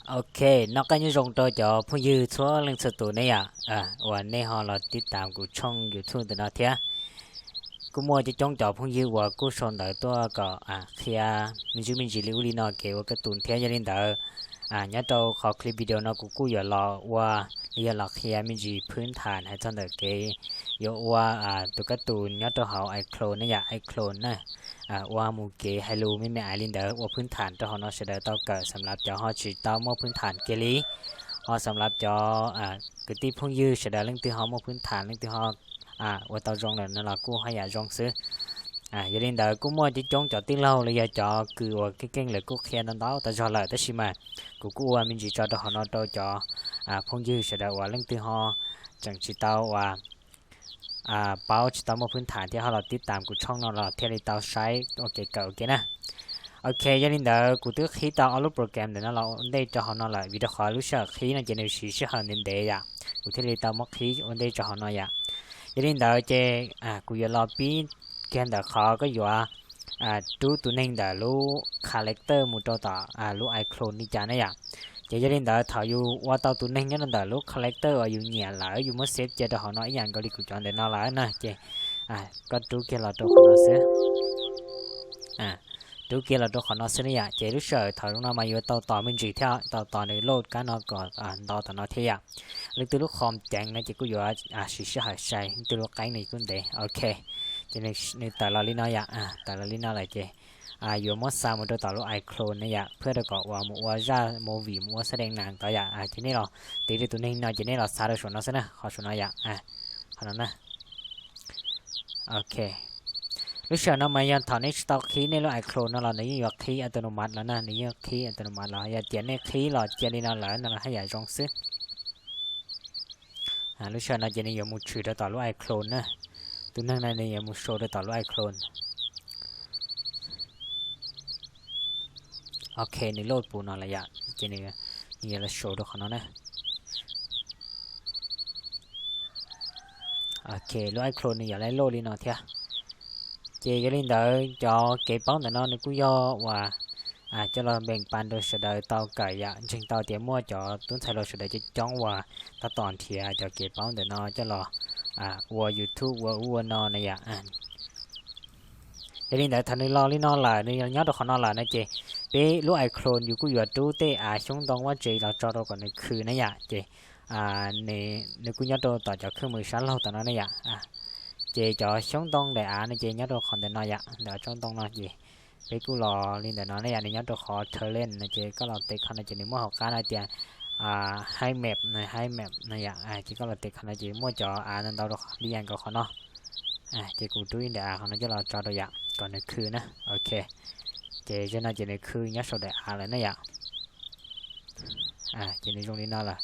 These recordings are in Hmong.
Ok, noj qab nyob zoo rau cov phooj ywg txhua leej txhua tus ne yom, uas nej ho los tib tam kuv tshooj YouTube ntawm no thiab. Kuj muaj coob coob cov phooj ywg uas kuj sau ntawv tuaj kom qhia me ntsis me ntsis li ub li no kev ua kab tus thiab. Yog li ntawd, nyob rau qhov clip video no kuv kuj yuav los ua, yog los qhia me ntsis phwb tham hais txog ntawm kev yuav ua tus kab tus nyob rau hauv iClone ne yom, iClone na. Ua mus kev hais lus me me ais li ntawd, ua phwb tham rau hauv no sawv daws tau kawm, xam lav cov ho tsis tau muaj phwb tham kiag li, ho xam lav cov kwv tij phooj ywg sawv daws leej twg ho muaj phwb tham, leej twg ho ua tau zoo lawm no los kuj haj yam zoo xwb. Yog li ntawd kuj muaj coob coob cov tij laug los yog cov kws uas keej keej lawv kuj qhia ntau ntau tas zog lawm, tab sis mas kuv kuj ua me ntsis tso rau hauv no rau cov phooj ywg sawv daws uas leej twg ho tseem tsis tau uas paub, tsis tau muaj phwb tham thiab ho los tib tam kuv tshooj no los thiaj li tau saib ua kev kawm ua ke na. Ok, yog li ntawd kuv twb qhib tau ob lub program ntawm no los ua ntej rau hauv no lawm, vim rau qhov lub sij hawm qhib no ces nws siv sij hawm ntev ntev yom, kuv thiaj li tau muab qhib ua ntej rau hauv no yom. Yog li ntawd ces kuv yuav los pib kiag ntawm qhov koj yuav rub tus neeg ntawm lub collector mus rau tom lub iClone li cas na yom. Ces yog li ntawd thaum yus ua tau tus neeg nyob rau ntawm lub collector uas yus nyiam lawm, yus muab save cia rau hauv no ib yam nkaus li kuv cov ntawm no lawm na, ces koj rub kiag los rau qhov no xwb. Rub kiag los rau qhov no xwb ne yom. Ces lub sij hawm thaum zoo no mas yuav tau tos me ntsis thiab, tau tos nws load kab no kom ntau tom no thiab yom. Leej twg lub qhov ceev no ces kuj yuav siv sij hawm sai, leej twg lub qeeb no kuj ntev. Ok, ces nws tawm los li no yom, tawm los li no lawm ces yuav muab xa mus rau tom lub iClone ne yom, phwb rau kom uas mus ua zaj movie, mus ua xab dees nas tod yom. Ces nej los tiv rau tus neeg no ces nej los xa rau saum no xwb na, qhov saum no yom, qhov no na. Ok, lub sij hawm no mas yog thaum nej tsis tau qhib nej lub iClone no los nws yeej yuav qhib autonomous los na, nws yeej qhib autonomous los, yog tias nej qhib los cia li no lawm no los haj yam zoo xwb. Lub sij hawm no ces nws yuav mus tshwm rau tom lub iClone na, tus neeg no nws yuav mus show rau tom lub iClone. Ok, nws load pus no lawm yom, ces nws yuav los show rau qhov no na. Ok, lub iClone nws yuav los load li no thiab. Ces yog li ntawd cov kev paub ntawm no nws kuj yog uas coj los npeem pas rau sawv daws tau kawm yom, ntseeg tau tias muaj cov tub ntxhais hluas sawv daws coob coob uas tab tom nrhiav cov kev paub ntawm no coj los ua YouTube ua ub ua no na yom. Yog li ntawd thaum nws los li no lawm, nws nyob rau qhov no lawm no ces peb lub iClone yus kuj yuav rub tej av xyoob ntoo vaj tse los tso rau kom nws khw na yom. Ces nws kuj nyob rau tom cov khwj mws sab laug tom no ne yom. Ces cov xyoob ntoo daim av no ces nyob rau qhov ntawm no yom, ntawm tsob ntoo no ces peb kuj los li ntawm no ne yom, nws nyob rau qhov turn left no ces koj los tiv qhov no ces nws muaj hauv qab no tias hide map, hide map no yom. Ces koj los tiv qhov no ces muaj cov av ntau ntau rau li yam nkaus qhov no. Ces kuv rub ib daim av qhov no coj los tso rau yom kom nws khw na. Ok, ces zaum no ces nws khw nyob saum daim av lawm na yom. Ces nws zoo li no lawm.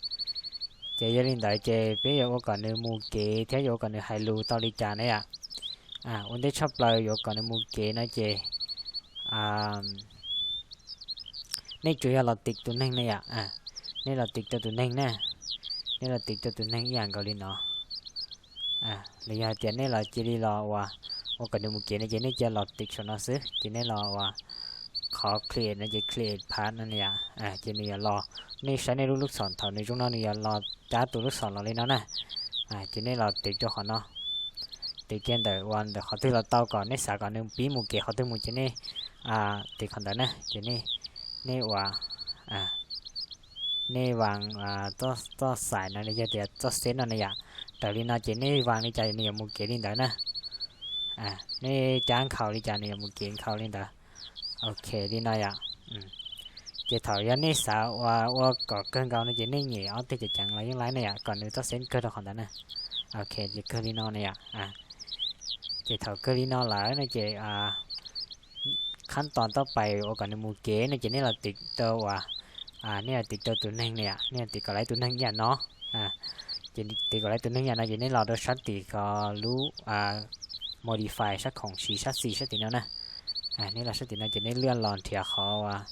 Ces yog li ntawd ces peb yuav ua kom nws mus kev thiab yuav ua kom nws hais lus tau li cas na yom. Ua ntej tshaj plaws yuav kom nws mus kev no ces nej tsuas yog los tiv tus neeg na yom. Nej los tiv rau tus neeg na, nej los tiv rau tus neeg ib yam nkaus li no. Los yog hais tias nej los cia li los ua, ua kom nws mus kev no ces nej cia los tiv saum no xwb, ces nej los ua qhov clear no ces clear path no na yom. Ces nws yuav los, nej saib nej lub lub xom thaum nws zoo no nws yuav los cab tus lub xom los li no na. Ces nej los tiv rau qhov no, tiv kiag ntawm uas ntawm qhov twg los tau, kom nej xav kom nws pib mus kev qhov twg mus ces nej tiv qhov ntawd na. Ces nej, nej ua, nej vaas txoj xais no yog tias txoj xeb no na yom. Raws li no ces nej vaas li cas nws yuav mus kev li ntawd na. Nej cab nkhaus li cas nws yuav mus kev nkhaus li ntawd. Ok, li no yom. Ces thaum yog nej xav ua, ua kom kawg nkaus no ces nej nyem ob teg ceev ceev los yeej laib na yom, kom nws txoj xeb kawg rau qhov ntawd na. Ok, ces kawg li no na yom. Ces thaum kawg li no lawm no ces qhab tos tau pais ua kom nws mus kev no ces nej los tiv rau uas, nej los tiv rau tus neeg na yom, nej los tiv kom lawv tus neeg ib yam no. Ces tiv kom lawv tus neeg ib yam no ces nej los rau sab tim ko lub modify sab khoom siv sab xis sab tim no na. Nej los sab tim no ces nej lwaj los nrhiav qhov uas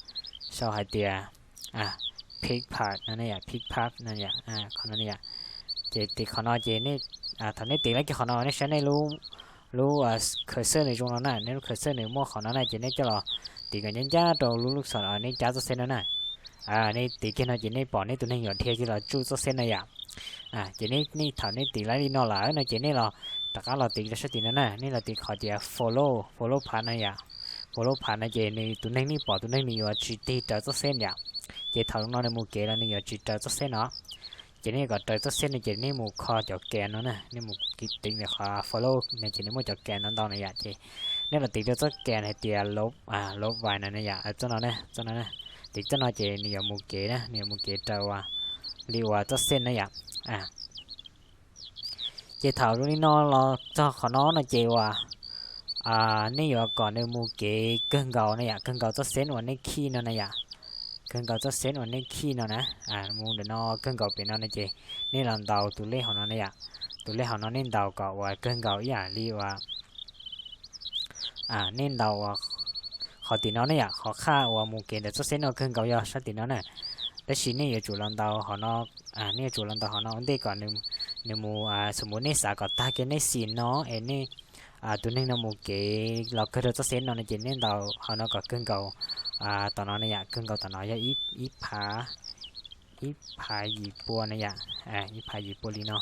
sau hais tias pick path no ne yom, pick path no yom, qhov no ne yom. Ces tiv qhov no ces nej, thaum nej tiv lawm kiag qhov no nej saib nej lub, lub cursor nws zoo no na, nej lub cursor nws muaj qhov no na ces nej coj los tiv kom ncaj ncaj rau lub lub xom uas nej cab txoj xeb no na. nej tiv kiag no ces nej pom nej tus neeg yuav dhia kiag los tsuj txoj xeb no yom. Ces nej, nej thaum nej tiv laib li no lawm no ces nej los rov qab los tiv rau sab tim no na, nej los tiv qhov tias follow, follow path no yom. Follow path no ces nws tus neeg, nej pom tus neeg nws yuav tsis tig raws txoj xeb yom. Ces thaum no nws mus kev los nws yuav tsis raws txoj xeb no. Ces nej kom raws txoj xeb no ces nej mus kho cov kas no na, nej mus tiv ntawm qhov follow no ces nws muaj cov kas no ntau na yom. Ces nej los tiv rau txoj kas hais tias lob, lob vais no na yom, txoj no na, txoj no na. Tiv txoj no ces nws yuav mus kev na, nws yuav mus kev raws li uas txoj xeb na yom. Ces thaum zoo li no los txog qhov no no ces uas nej yuav kom nws mus kev kawg nkaus na yom, kawg nkaus txoj xeb uas nej khij no na yom. Kawg nkaus txoj xeb uas nej khij no na, mus ntawm no kawg nkaus pem no no ces nej los ntaus tus lej hauv no na yom. Tus lej hauv no nej ntaus kom uas kawg nkaus ib yam li uas nej ntaus uas qhov tim no ne yom, qhov qhaj uas mus kev ntawm txoj xeb no kawg nkaus yog sab tim no na. Tab sis nej yuav tsum los ntaus hauv no, nej yuav tsum los ntaus hauv no ua ntej kom nws mus, xws li nej xav kom tag kiag nej xim no es nej tus neeg no mus kev los kawg rau txoj xeb no no ces nej ntaus hauv no kom kawg nkaus tom no ne yom, kawg nkaus tom no yog ib phav, ib phav yim pua ne yom, ib phav yim pua li no.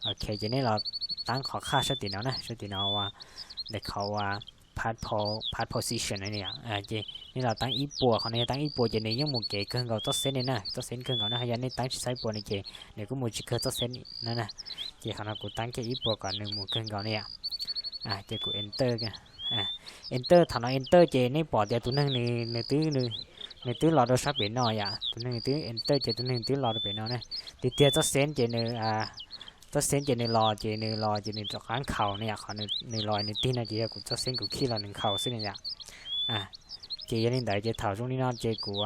Ok, ces nej los taab qhov qhaj sab tim no na, sab tim no uas ntawm qhov uas path position no ne yom. Ces nej los taab ib puas, qhov no yog taab ib puas ces nws yeej mus kev kawg nkaus txoj xeb ne na, txoj xeb kawg nkaus na. Yog nej taab tsis txhais puas no ces nws kuj mus tsis kawg txoj xeb na na. Ces qhov no kuv taab kiag ib puas kom nws mus kawg nkaus ne yom. Ces kuv enter, enter, thaum no enter ces nej pom tias tus neeg nws, nws twb los rau sab pem no yom, tus neeg nws twb enter ces tus neeg twb los rau pem no na. Tiag tiag txoj xeb ces nws, txoj xeb ces nws los ces nws los ces nws rov qab nkhaus ne yom, qhov nws los nws tig no ces yog kuv txoj xeb kuv khij los nws nkhaus xwb ne yom. Ces yog li ntawd ces thaum zoo li no ces kuv,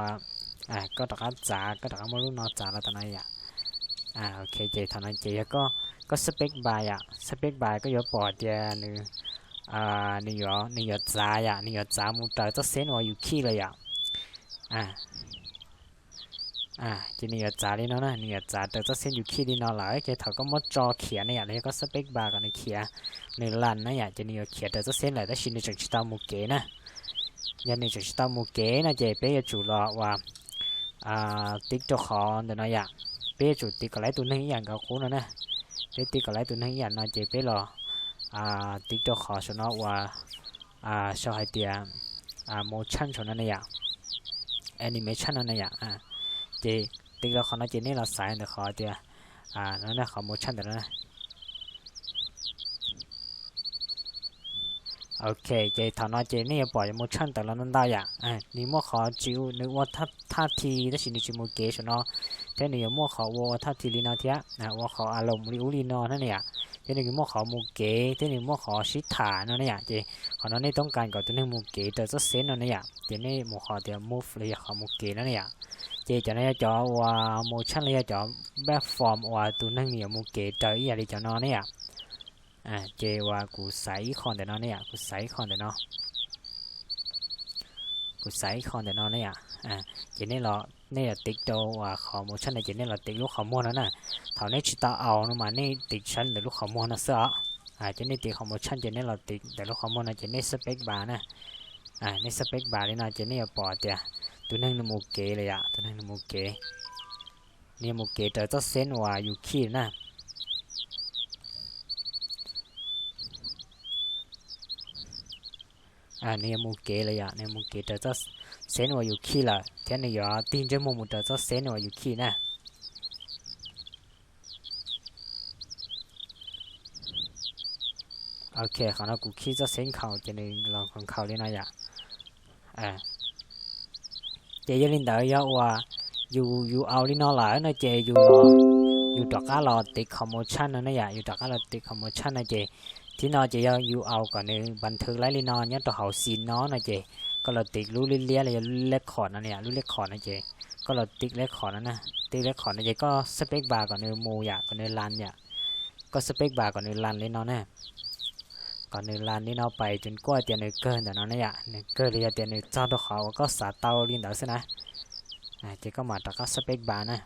koj rov qab txav, koj rov qab muab lub no txav los tom no yom. Ok, ces thaum no ces yog koj, koj space bar yom, space bar koj yuav pom tias nws, nws yuav, nws yuav txav yom, nws yuav txav mus raws txoj xeb uas yus khij lawm yom. Ces nws yuav txav li no na, nws yuav txav raws txoj xeb yus khij li no lawm ces thaum koj muab tso khiav ne yom, los yog koj space bar kom nws khiav, nws las na yom, ces nws yuav khiav raws txoj xeb lawm tab sis nws tseem tsis tau mus kev na. Yog nws tseem tsis tau mus kev no ces peb yuav tsum los uas tiv rau qhov ntawm no yom. Peb yuav tsum tiv kom laib tus neeg ib yam nkaus qub no na. Peb tiv kom laib tus neeg ib yam no ces peb los tiv rau qhov saum no uas sau hais tias motion saum no ne yom, animation no ne yom. Ces tiv rau qhov no ces nej los xaiv ntawm qhov tias no, qhov motion ntawm no na. Ok, ces thaum no ces nej yuav pom motion tawm los ntau ntau yom. Nws muaj qhov tsis, nws ua thaj thi tab sis nws tsis mus kev saum no, thiab nws yuav muaj qhov ua ua thaj thi li no thiab, ua qhov a loos li ub li no na yom. Thiab nws muaj qhov mus kev thiab nws muaj qhov sib tham no ne yom. Ces qhov no nej toob kas kom tus neeg mus kev raws txoj xeb no ne yom, ces nej mus qhov tias move los yog qhov mus kev no ne yom. Ces cov no yog cov uas motion los yog cov platform uas tus neeg nws yuav mus kev raws ib yam li cov no ne yom. Ces uas kuv xaiv ib qho ntawm no ne yom, kuv xaiv ib qho ntawm no. Kuv xaiv ib qho ntawm no ne yom. Ces nej los, nej yuav tiv rau uas qhov motion no ces nej los tiv lub qhov muag no na. Thaum nej tsis tau aus no mas nej tiv saib ntawm lub qhov muag no xwb os. Ces nej tiv qhov motion ces nej los tiv ntawm lub qhov muag no ces nej space bar na. Nej space bar li no ces nej yuav pom tias tus neeg nws mus kev lawm yom, tus neeg nws mus kev. Nws yuav mus kev raws txoj xeb uas yus khij na. Nws yuav mus kev lawm yom, nws yuav mus kev raws txoj xeb uas yus khij lawm thiab nws yuav tig ntsej muag mus raws txoj xeb uas yus khij na. Ok, qhov no kuv khij txoj xeb nkhaus ces nws los nkhaus li no yom. Ces yog li ntawd yog uas yus, yus aus li no lawm no ces yus, yus rov qab los tiv qhov motion no ne yom, yus rov qab los tiv qhov motion no ces thib no ces yog yus aus kom nws npas thwv laib li no nyob rau hauv xim no no ces koj los tiv lub liab liab los yog lub lej qhom no ne yom, lub lej qhom no ces koj los tiv lej qhom no na, tiv lej qhom no ces koj space bar kom nws mus yom, kom nws las yom. Koj space bar kom nws las li no na. Kom nws las li no pais tsuas kuaj tias nws kawg ntawm no ne yom, nws kawg li yog tias nws txog rau qhov uas koj xav tau li ntawd xwb na. Ces koj mam rov qab space bar na.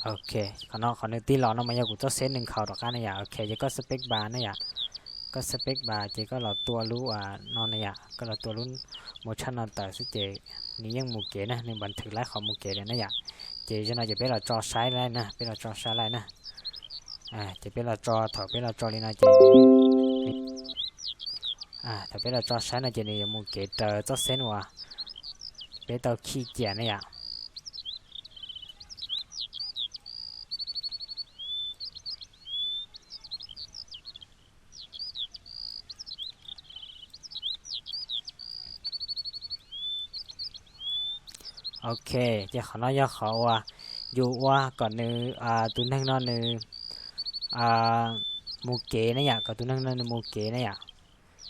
Ok, qhov no qhov nws tig los no mas yog kuv txoj xeb nws nkhaus rov qab ne yom. Ok, ces koj space bar ne yom, koj space bar ces koj los tua lub no ne yom, koj los tua lub motion no tawm xwb ces nws yeej mus kev na, nws npa thwv laib qhov mus kev lawm ne yom. Ces zaum no ces peb los tso saib laij na, peb los tso saib laij na. Ces peb los tso, thaum peb los tso li no ces thaum peb los tso saib no ces nws yuav mus kev raws txoj xeb uas peb tau khij cia ne yom. Ok, ces qhov no yog qhov uas yus ua kom nws, tus neeg no nws mus kev ne yom, kom tus neeg no nws mus kev ne yom,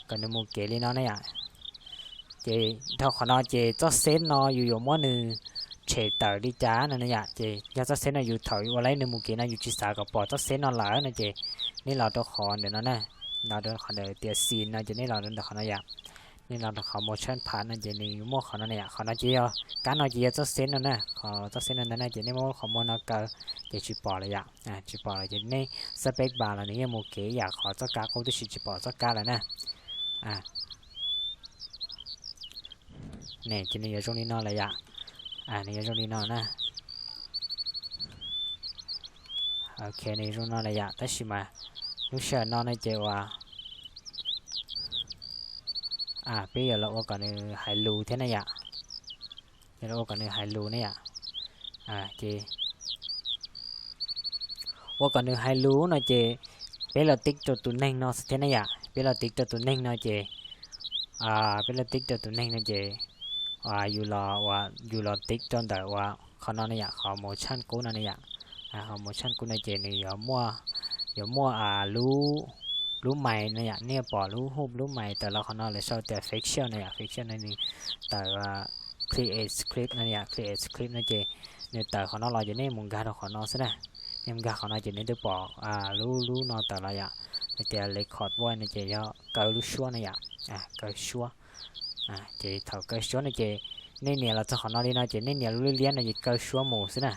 kom nws mus kev li no ne yom. Ces dhau qhov no ces txoj xeb no yus yuav muab nws tshem tawm li cas no ne yom. Ces yog txoj xeb no yus thaum yus ua laib nws mus kev no yus tsis xav kom pom txoj xeb no lawm no ces nej los rau qhov ntawm no na, los rau qhov ntawm tias scene no ces nej los rau ntawm qhov no yom. Nej los rau qhov motion path no ces nws muaj qhov no ne yom. Qhov no ces yog kab no ces yog txoj xeb no na, qhov txoj xeb no ntawd na ces nej muab qhov muag no kaw ces tsis pom lawm yom. Tsis pom lawm ces nej space bar los nws yeej mus kev ib yam qhov txoj kab qub tib si tsis pom txoj kab lawm na. Ne ces nws yuav zoo li no lawm yom. Nws yuav zoo li no na. Ok, nws zoo no lawm yom, tab sis mas lub sij hawm no no ces uas peb yuav los ua kom nws hais lus thiab ne yom. Yuav los ua kom nws hais lus ne yom. Ces ua kom nws hais lus no ces peb los tib rau tus neeg no xwb thiab ne yom. Peb los tib rau tus neeg no ces, peb los tib rau tus neeg no ces yus los, yus los tib rau ntawm uas qhov no ne yom, qhov motion qub no ne yom. Qhov motion qub no ces nws yuav muaj, yuav muaj lub, lub mais no yom, nej pom lub hu lub mais tawm los qhov no lawv sau tias facial no yom, facial no nws tawm create script no yom, create script no ces nws tawm qhov no los ces nej mus nkag rau qhov no xwb na. Nej mus nkag qhov no ces nej twb pom lub, lub no tawm los yom, hais tias record voice no ces yog kaw lub suab no yom, kaw suab. Ces thaum kaw suab no ces nej nias los txog qhov no li no ces nej nias lub liab liab no ces kaw suab mus xwb na.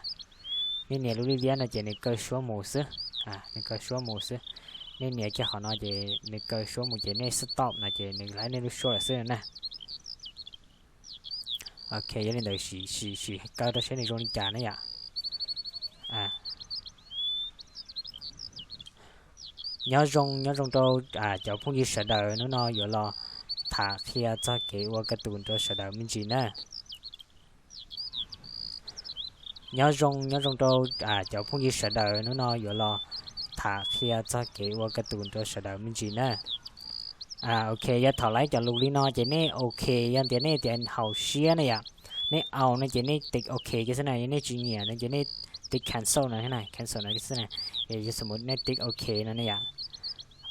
Nej nias lub liab liab no ces nws kaw suab mus xwb. Nws kaw suab mus xwb. Nej nias kiag qhov no ces nws kaw suab mus ces nej stop no ces nws laib nej lub suab lawm xwb na. Ok, yog li ntawd sim, sim kaw rau seb nws zoo li cas na yom. Nyob zoo, nyob zoo rau cov phooj ywg sawv daws, hnub no yuav los tham qhia txog kev ua kab tus rau sawv daws me ntsis na. Nyob zoo, nyob zoo rau cov phooj ywg sawv daws, hnub no yuav los tham qhia txog kev ua kab tus rau sawv daws me ntsis na. Ok, yog thaum laib cov lus li no ces nej ok, yog tias nej tias haum siab ne yom, nej au no ces nej tiv ok kiag xwb na, yog nej tsis nyiam no ces nej tiv cancel no, cancel no xwb na. Yog xam mus nej tiv ok no ne yom,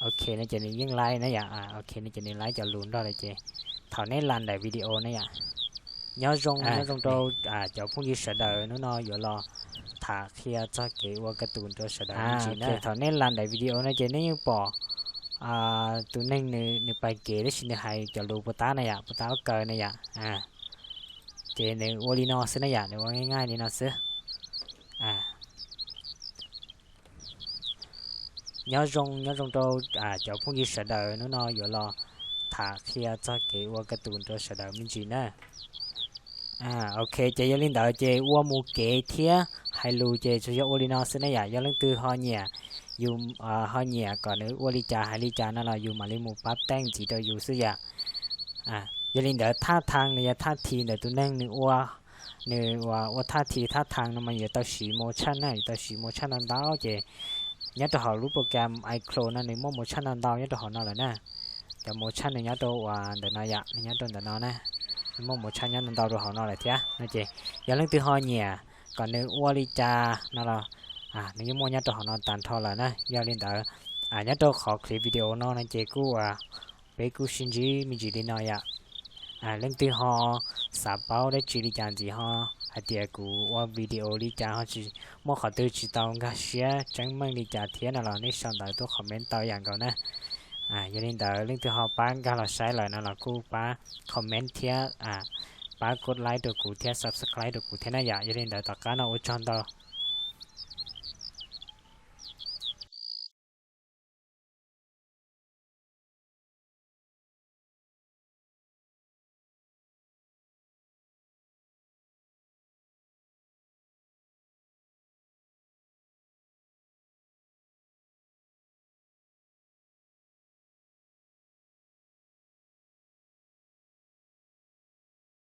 ok no ces nws yeej laib na yom, ok no ces nws laib cov lus nrog lawm ces thaum nej las ntawm video na yom. Nyob zoo, nyob zoo rau cov phooj ywg sawv daws, hnub no yuav los tham qhia txog kev ua kab tus rau sawv daws me ntsis na. Thaum nej las ntawm video no ces nej yeej pom tus neeg nws, nws pais kev tab sis nws hais cov lus puas tab na yom, puas tab ob kaw na yom. Ces nws ua li no xwb na yom, nws ua nqaij nqaij li no xwb. Nyob zoo, nyob zoo rau cov phooj ywg sawv daws, hnub no yuav los tham qhia txog kev ua kab tus rau sawv daws me ntsis na. Ok, ces yog li ntawd ces ua mus kev thiab hais lus ces tsuas yog ua li no xwb na yom. Yog leej twg ho nyiam, yus ho nyiam kom nws ua li cas hais li cas no los yus mam li mus pab teej ntxiv rau yus xwb yom. Yog li ntawd thaj thaj los yog thaj thi ntawm tus neeg nws ua, nws ua thaj thi thaj thaj no mas yuav tau siv motion na, yuav tau siv motion ntau ntau ces nyob rau hauv lub program iClone no nws muaj motion ntau ntau nyob rau hauv no lawm na. Cov motion nws nyob rau uas ntawm no yom, nws nyob rau ntawm no na. Nws muaj motion nyob ntau ntau rau hauv no lawm thiab no ces yog leej twg ho nyiam kom nws ua li cas no los nws yeej muaj nyob rau hauv no tag nrho lawm na. Yog li ntawd nyob rau qhov clip video no no ces kuj peb kuj sib ntsib me ntsis li no yom. Leej twg ho xav paub dab tsi li cas ntxiv ho hais tias kuv ua video li cas ho tsis muaj qhov twg tsis tau nkag siab tseeb meej li cas thiab no los nej sau ntawv tuaj comment tau yam nkaus na. Yog li ntawd leej twg ho pab nkag los saib lawm no los kuj pab comment thiab pab kuv like rau kuv thiab subscribe rau kuv thiab na yom. Yog li ntawd tom qab no ua tsaug ntau.